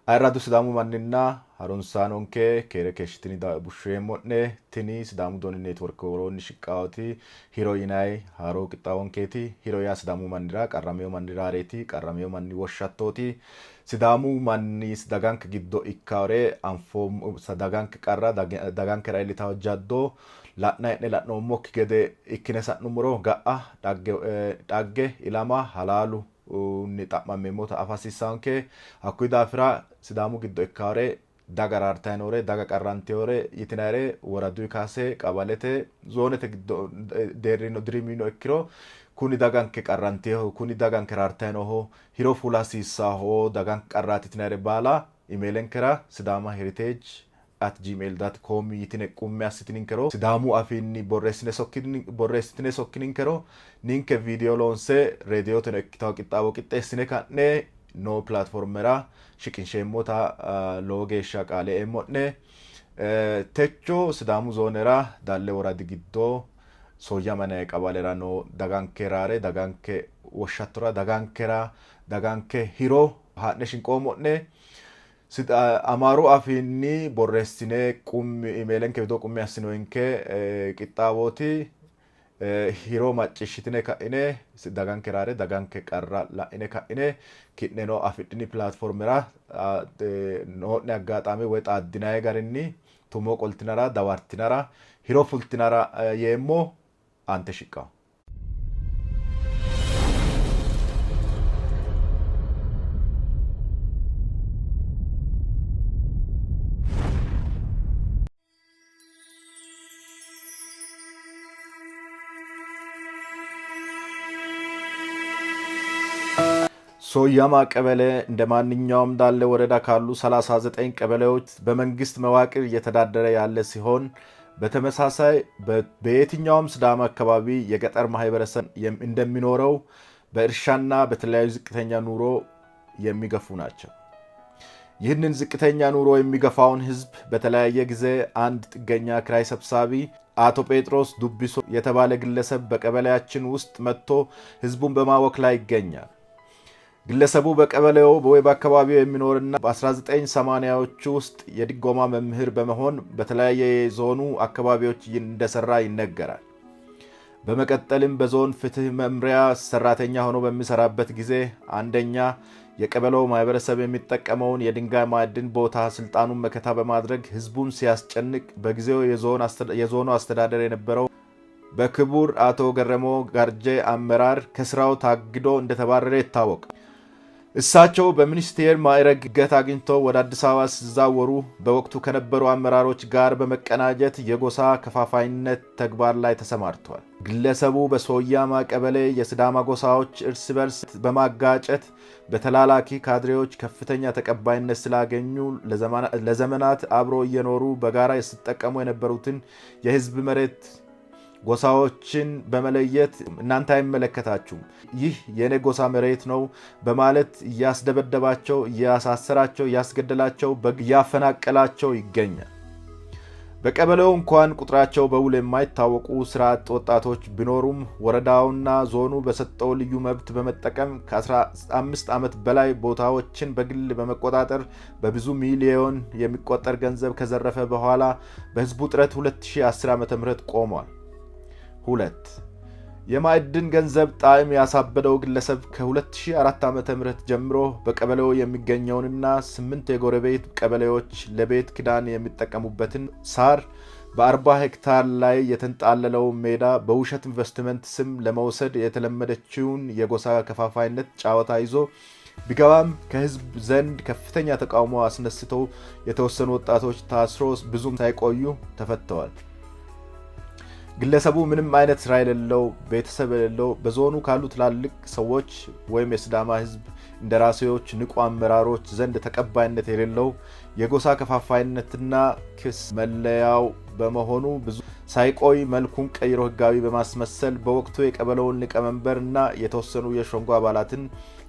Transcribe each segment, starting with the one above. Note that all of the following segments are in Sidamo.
Ayirradu Sidaamu manninna harunsaanonke keere keeshshitini bushsheemmo'ne. Tini Sidaamu Doni Neetworke woroonni shiqqaawoti Hiro yinayi haaroo qixxaawonkeeti. Hiro yaa Sidaamu mannira, qarramino manni raareeti, qarramino manni woshshattooti. Sidaamu manni daganke giddo ikkaore anfoommo, daganke qarra, dagankera iillitawo jaddo la'nayi hee'ne la'noommokki gede ikkine sa'nummoro ga'a dhagge, ilama, halaalu ni xa'mammeemmota afa hasiissaanke. Hakkuyi daafira Sidaamu giddo ikkaare daga raartayi noore, daga qarranteyoore yitinayire woraduyi kaase qabalete zoonete giddo deerrino dirimino ikkiro kuni daganke qarranteyoho, kuni daganke raartayi nooho, hiro fula hasiissaaho, daganke qarraati yitinayire baala imeelenkera Sidaama Heritage at gmail dot com yitine qummi assitininkero Sidaamu afiinni borreessine borreessitine sokkininkero ninke viidiyo loonse reediyoteno ikkitawo qixxaawo qixxeessine ka'ne noo pilaatfoormera shiqinsheemmota lowo geeshsha qaale eemmo'ne. Techo Sidaamu zoonera Daalle woradi giddo Sooyyama yinanni qabalera noo daganke raare, daganke woshshattora, dagankera daganke hiro haa'ne shinqoommo'ne. Amaaru afiinni borreessine qummi imeelenke widoo qummi assinoyinke qixxaawooti. Hiro macciishshitine ka'ine daganke raare daganke qarra la'ine ka'ine ki'neno afidhini pilaatfoormera noo'ne aggaxaame woy xaaddinayi garinni tumo qoltinara dawartinara hiro fultinara yeemmo aante shiqqawo. ሶያማ ቀበሌ እንደ ማንኛውም ዳሌ ወረዳ ካሉ 39 ቀበሌዎች በመንግስት መዋቅር እየተዳደረ ያለ ሲሆን በተመሳሳይ በየትኛውም ሲዳማ አካባቢ የገጠር ማህበረሰብ እንደሚኖረው በእርሻና በተለያዩ ዝቅተኛ ኑሮ የሚገፉ ናቸው። ይህንን ዝቅተኛ ኑሮ የሚገፋውን ህዝብ በተለያየ ጊዜ አንድ ጥገኛ ክራይ ሰብሳቢ አቶ ጴጥሮስ ዱቢሶ የተባለ ግለሰብ በቀበሌያችን ውስጥ መጥቶ ህዝቡን በማወክ ላይ ይገኛል። ግለሰቡ በቀበሌው ወይ በአካባቢው የሚኖርና በ1980ዎቹ ውስጥ የድጎማ መምህር በመሆን በተለያየ የዞኑ አካባቢዎች እንደሰራ ይነገራል። በመቀጠልም በዞን ፍትህ መምሪያ ሰራተኛ ሆኖ በሚሰራበት ጊዜ አንደኛ የቀበሌው ማህበረሰብ የሚጠቀመውን የድንጋይ ማዕድን ቦታ ስልጣኑን መከታ በማድረግ ህዝቡን ሲያስጨንቅ በጊዜው የዞኑ አስተዳደር የነበረው በክቡር አቶ ገረሞ ጋርጄ አመራር ከስራው ታግዶ እንደተባረረ ይታወቃል። እሳቸው በሚኒስቴር ማዕረግ እድገት አግኝተው ወደ አዲስ አበባ ሲዛወሩ በወቅቱ ከነበሩ አመራሮች ጋር በመቀናጀት የጎሳ ከፋፋይነት ተግባር ላይ ተሰማርተዋል። ግለሰቡ በሶያማ ቀበሌ የሲዳማ ጎሳዎች እርስ በርስ በማጋጨት በተላላኪ ካድሬዎች ከፍተኛ ተቀባይነት ስላገኙ ለዘመናት አብሮ እየኖሩ በጋራ ሲጠቀሙ የነበሩትን የህዝብ መሬት ጎሳዎችን በመለየት እናንተ አይመለከታችሁም፣ ይህ የእኔ ጎሳ መሬት ነው በማለት እያስደበደባቸው፣ እያሳሰራቸው፣ እያስገደላቸው፣ እያፈናቀላቸው ይገኛል። በቀበሌው እንኳን ቁጥራቸው በውል የማይታወቁ ስራ አጥ ወጣቶች ቢኖሩም ወረዳውና ዞኑ በሰጠው ልዩ መብት በመጠቀም ከ15 ዓመት በላይ ቦታዎችን በግል በመቆጣጠር በብዙ ሚሊዮን የሚቆጠር ገንዘብ ከዘረፈ በኋላ በህዝቡ ጥረት 2010 ዓ.ም ቆሟል። ሁለት የማዕድን ገንዘብ ጣዕም ያሳበደው ግለሰብ ከ2004 ዓ.ም ጀምሮ በቀበሌው የሚገኘውንና 8 የጎረቤት ቀበሌዎች ለቤት ክዳን የሚጠቀሙበትን ሳር በ40 ሄክታር ላይ የተንጣለለው ሜዳ በውሸት ኢንቨስትመንት ስም ለመውሰድ የተለመደችውን የጎሳ ከፋፋይነት ጨዋታ ይዞ ቢገባም ከህዝብ ዘንድ ከፍተኛ ተቃውሞ አስነስተው የተወሰኑ ወጣቶች ታስሮ ብዙም ሳይቆዩ ተፈተዋል። ግለሰቡ ምንም አይነት ስራ የሌለው ቤተሰብ የሌለው በዞኑ ካሉ ትላልቅ ሰዎች ወይም የሲዳማ ህዝብ እንደራሴዎች፣ ንቁ አመራሮች ዘንድ ተቀባይነት የሌለው የጎሳ ከፋፋይነትና ክስ መለያው በመሆኑ ብዙ ሳይቆይ መልኩን ቀይሮ ህጋዊ በማስመሰል በወቅቱ የቀበሌውን ሊቀመንበር እና የተወሰኑ የሸንጎ አባላትን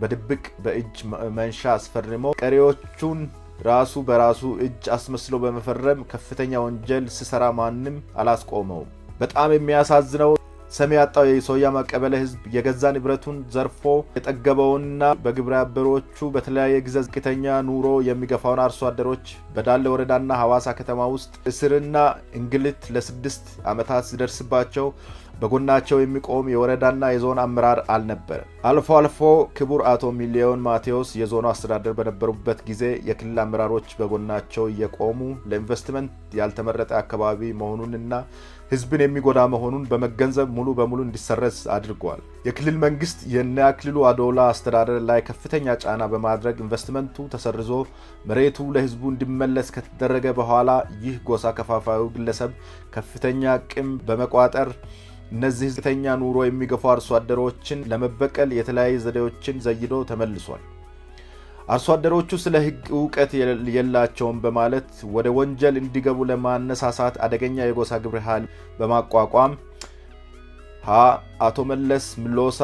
በድብቅ በእጅ መንሻ አስፈርሞ ቀሪዎቹን ራሱ በራሱ እጅ አስመስሎ በመፈረም ከፍተኛ ወንጀል ሲሰራ ማንም አላስቆመውም። በጣም የሚያሳዝነው ሰሚ ያጣው የሶያማ ቀበሌ ህዝብ የገዛ ንብረቱን ዘርፎ የጠገበውንና በግብረ አበሮቹ በተለያየ ጊዜ ዝቅተኛ ኑሮ የሚገፋውን አርሶ አደሮች በዳሌ ወረዳና ሐዋሳ ከተማ ውስጥ እስርና እንግልት ለ6 ዓመታት ሲደርስባቸው በጎናቸው የሚቆም የወረዳና የዞን አመራር አልነበረም። አልፎ አልፎ ክቡር አቶ ሚሊዮን ማቴዎስ የዞኑ አስተዳደር በነበሩበት ጊዜ የክልል አመራሮች በጎናቸው እየቆሙ ለኢንቨስትመንት ያልተመረጠ አካባቢ መሆኑንና ህዝብን የሚጎዳ መሆኑን በመገንዘብ ሙሉ በሙሉ እንዲሰረዝ አድርጓል። የክልል መንግስት የእነ አክሊሉ አዶላ አስተዳደር ላይ ከፍተኛ ጫና በማድረግ ኢንቨስትመንቱ ተሰርዞ መሬቱ ለህዝቡ እንዲመለስ ከተደረገ በኋላ ይህ ጎሳ ከፋፋዩ ግለሰብ ከፍተኛ ቂም በመቋጠር እነዚህ ዝቅተኛ ኑሮ የሚገፉ አርሶ አደሮችን ለመበቀል የተለያዩ ዘዴዎችን ዘይዶ ተመልሷል። አርሶ አደሮቹ ስለ ህግ እውቀት የላቸውም በማለት ወደ ወንጀል እንዲገቡ ለማነሳሳት አደገኛ የጎሳ ግብረ ኃይል በማቋቋም ሀ አቶ መለስ ምሎሳ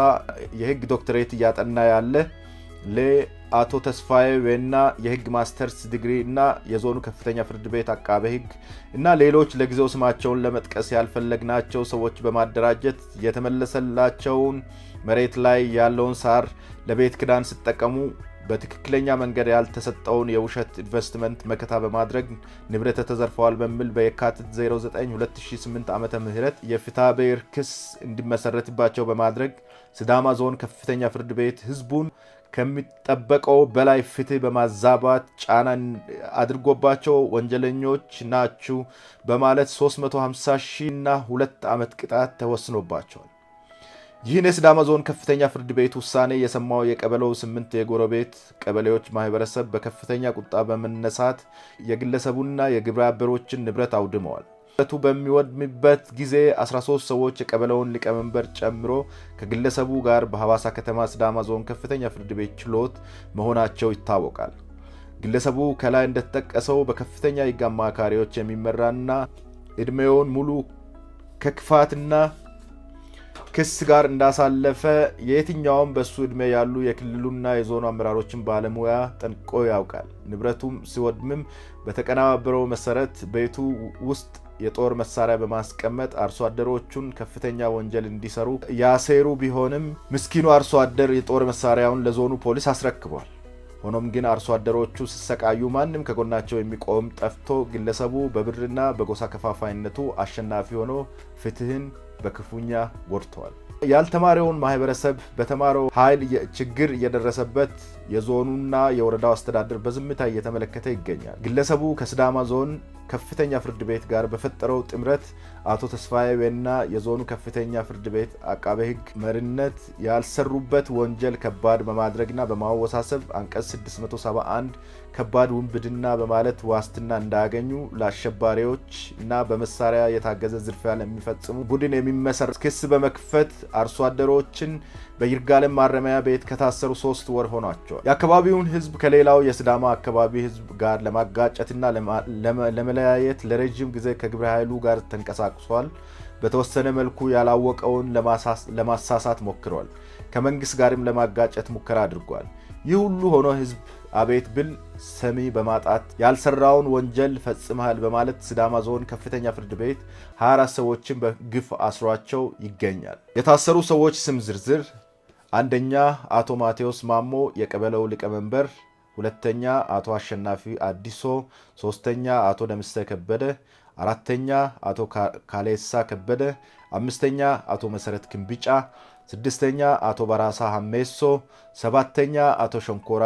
የህግ ዶክትሬት እያጠና ያለ፣ ለ አቶ ተስፋዬ ዌና የህግ ማስተርስ ዲግሪ እና የዞኑ ከፍተኛ ፍርድ ቤት አቃቤ ህግ እና ሌሎች ለጊዜው ስማቸውን ለመጥቀስ ያልፈለግናቸው ሰዎች በማደራጀት የተመለሰላቸውን መሬት ላይ ያለውን ሳር ለቤት ክዳን ሲጠቀሙ በትክክለኛ መንገድ ያልተሰጠውን የውሸት ኢንቨስትመንት መከታ በማድረግ ንብረት ተዘርፈዋል በሚል በየካቲት 09 2008 ዓ ም የፍትሐ ብሔር ክስ እንዲመሰረትባቸው በማድረግ ሲዳማ ዞን ከፍተኛ ፍርድ ቤት ህዝቡን ከሚጠበቀው በላይ ፍትህ በማዛባት ጫና አድርጎባቸው ወንጀለኞች ናችሁ በማለት 350 ሺህ እና 2 ዓመት ቅጣት ተወስኖባቸዋል። ይህን የሲዳማ ዞን ከፍተኛ ፍርድ ቤት ውሳኔ የሰማው የቀበሌው ስምንት የጎረቤት ቀበሌዎች ማህበረሰብ በከፍተኛ ቁጣ በመነሳት የግለሰቡና የግብረ አበሮችን ንብረት አውድመዋል። ንብረቱ በሚወድምበት ጊዜ 13 ሰዎች የቀበሌውን ሊቀመንበር ጨምሮ ከግለሰቡ ጋር በሐዋሳ ከተማ ሲዳማ ዞን ከፍተኛ ፍርድ ቤት ችሎት መሆናቸው ይታወቃል። ግለሰቡ ከላይ እንደተጠቀሰው በከፍተኛ የሕግ አማካሪዎች የሚመራና እድሜውን ሙሉ ከክፋትና ክስ ጋር እንዳሳለፈ የትኛውም በሱ ዕድሜ ያሉ የክልሉና የዞኑ አመራሮችን ባለሙያ ጠንቅቆ ያውቃል። ንብረቱም ሲወድምም በተቀነባበረው መሰረት ቤቱ ውስጥ የጦር መሳሪያ በማስቀመጥ አርሶ አደሮቹን ከፍተኛ ወንጀል እንዲሰሩ ያሴሩ ቢሆንም ምስኪኑ አርሶ አደር የጦር መሳሪያውን ለዞኑ ፖሊስ አስረክቧል። ሆኖም ግን አርሶ አደሮቹ ሲሰቃዩ ማንም ከጎናቸው የሚቆም ጠፍቶ ግለሰቡ በብርና በጎሳ ከፋፋይነቱ አሸናፊ ሆኖ ፍትህን በክፉኛ ጎድተዋል። ያልተማረውን ማህበረሰብ በተማረው ኃይል ችግር እየደረሰበት የዞኑና የወረዳው አስተዳደር በዝምታ እየተመለከተ ይገኛል። ግለሰቡ ከሲዳማ ዞን ከፍተኛ ፍርድ ቤት ጋር በፈጠረው ጥምረት አቶ ተስፋዬ ቤና የዞኑ ከፍተኛ ፍርድ ቤት አቃቤ ሕግ መሪነት ያልሰሩበት ወንጀል ከባድ በማድረግና በማወሳሰብ አንቀጽ 671 ከባድ ውንብድና በማለት ዋስትና እንዳያገኙ ለአሸባሪዎች እና በመሳሪያ የታገዘ ዝርፊያ ለሚፈጽሙ ቡድን የሚመሰረት ክስ በመክፈት አርሶ አደሮችን በይርጋለም ማረሚያ ቤት ከታሰሩ 3 ወር ሆኗቸዋል። የአካባቢውን ሕዝብ ከሌላው የሲዳማ አካባቢ ሕዝብ ጋር ለማጋጨትና ለመለያየት ለረዥም ጊዜ ከግብረ ኃይሉ ጋር ተንቀሳቅሷል። በተወሰነ መልኩ ያላወቀውን ለማሳሳት ሞክሯል። ከመንግስት ጋርም ለማጋጨት ሙከራ አድርጓል። ይህ ሁሉ ሆኖ ህዝብ አቤት ብል ሰሚ በማጣት ያልሰራውን ወንጀል ፈጽመሃል በማለት ሲዳማ ዞን ከፍተኛ ፍርድ ቤት 24 ሰዎችን በግፍ አስሯቸው ይገኛል። የታሰሩ ሰዎች ስም ዝርዝር፦ አንደኛ አቶ ማቴዎስ ማሞ የቀበሌው ሊቀመንበር፣ ሁለተኛ አቶ አሸናፊ አዲሶ፣ ሶስተኛ አቶ ደምሰ ከበደ፣ አራተኛ አቶ ካሌሳ ከበደ፣ አምስተኛ አቶ መሰረት ክንብጫ፣ ስድስተኛ አቶ በራሳ ሀሜሶ፣ ሰባተኛ አቶ ሸንኮራ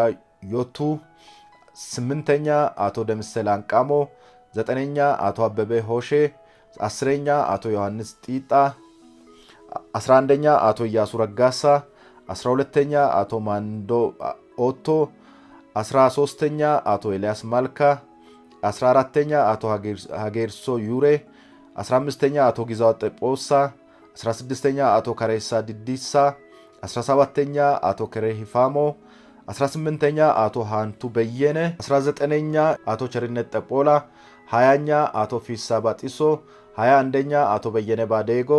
ዮቱ፣ ስምንተኛ አቶ ደምሰ ላንቃሞ፣ ዘጠነኛ አቶ አበበ ሆሼ፣ 10ኛ አቶ ዮሐንስ ጢጣ፣ 11ኛ አቶ እያሱ ረጋሳ፣ 12ኛ አቶ ማንዶ ኦቶ፣ 13ኛ አቶ ኤልያስ ማልካ፣ 14ኛ አቶ ሀጌርሶ ዩሬ፣ 15ኛ አቶ ጊዛው ጠጶሳ፣ 16ኛ አቶ ከሬሳ ዲዲሳ፣ 17ኛ አቶ ከሬ ሂፋሞ፣ 18ኛ አቶ ሃንቱ በየነ፣ 19ኛ አቶ ቸርነት ጠጶላ፣ 20ኛ አቶ ፊሳ ባጢሶ፣ 21ኛ አቶ በየነ ባዴጎ፣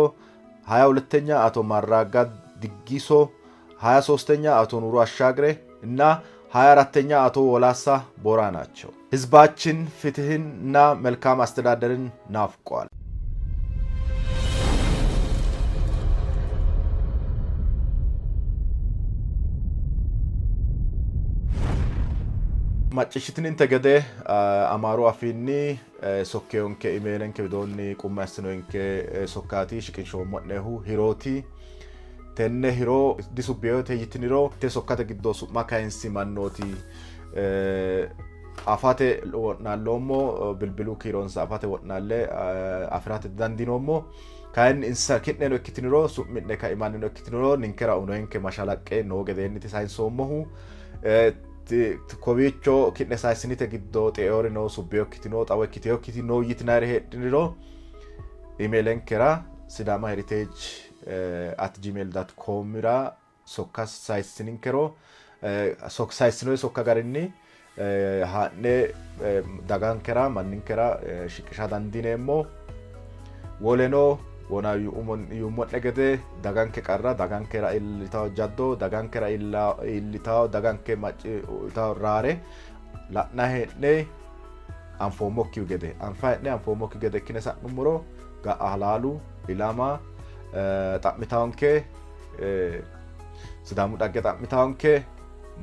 22ኛ አቶ ማራጋ ድጊሶ፣ 23ኛ አቶ ኑሩ አሻግሬ እና 24ተኛ አቶ ወላሳ ቦራ ናቸው። ህዝባችን ፍትህን እና መልካም አስተዳደርን ናፍቋል። Macciishshitininte gede Amaaru afiinni sokkeyonke imeelenke widoonni qummi assinoyinke sokkaati shiqinshoommo'nehu hirooti. Tenne hiro disubbiyote yitiniro te sokkate giddo su'ma kayinsi mannooti afate wo'naalloommo, bilbilu kiironsa afate wo'naalle afi'rate didandiinoommo. Kayinni insa ki'neno ikkitiniro su'mi'ne kaimannino ikkitiniro ninkera unoyenke mashalaqqe noo gedeenniti sayinsoommohu. Kowiicho ki'ne sayissinite giddo xeeori no, subbeyo ikkitino, xawo ikkiteyo ikkitino yitinayire heedhiniro imeelenkera Sidaama Heritage at gmail dot com ra sokka sayissininkero sayissinoyi sokka garinni haa'ne dagankera manninkera shiqisha dandiineemmo. Woleno wona yuummo'ne gede daganke qarra, dagankera iillitawo jaddo, dagankera iillitawo daganke macciishshitawo raare la'na hee'ne anfoommokkihu gede anfa hee'ne anfoommokki gede ikkine sa'nummoro ga'a halaalu ilama xa'mitaonke Sidaamu dhagge xa'mitaonke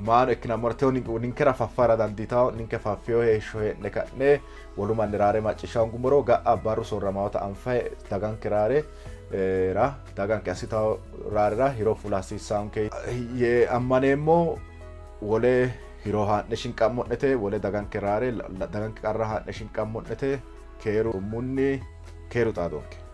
maano ikkinammora tewo ninkera faffara dandiitawo ninke faffeyo heeshsho hee'ne ka'ne wolu manni raare macciishsha hoongummoro ga'a barru soorramawota anfaye daganke raare ra daganke assitawo raarera hiro fula hasiissaonke yee ammaneemmo. Wole hiro haa'ne shinqammo'nete, wole daganke raare daganke qarra haa'ne shinqammo'nete keeru munni keeru xaadonke.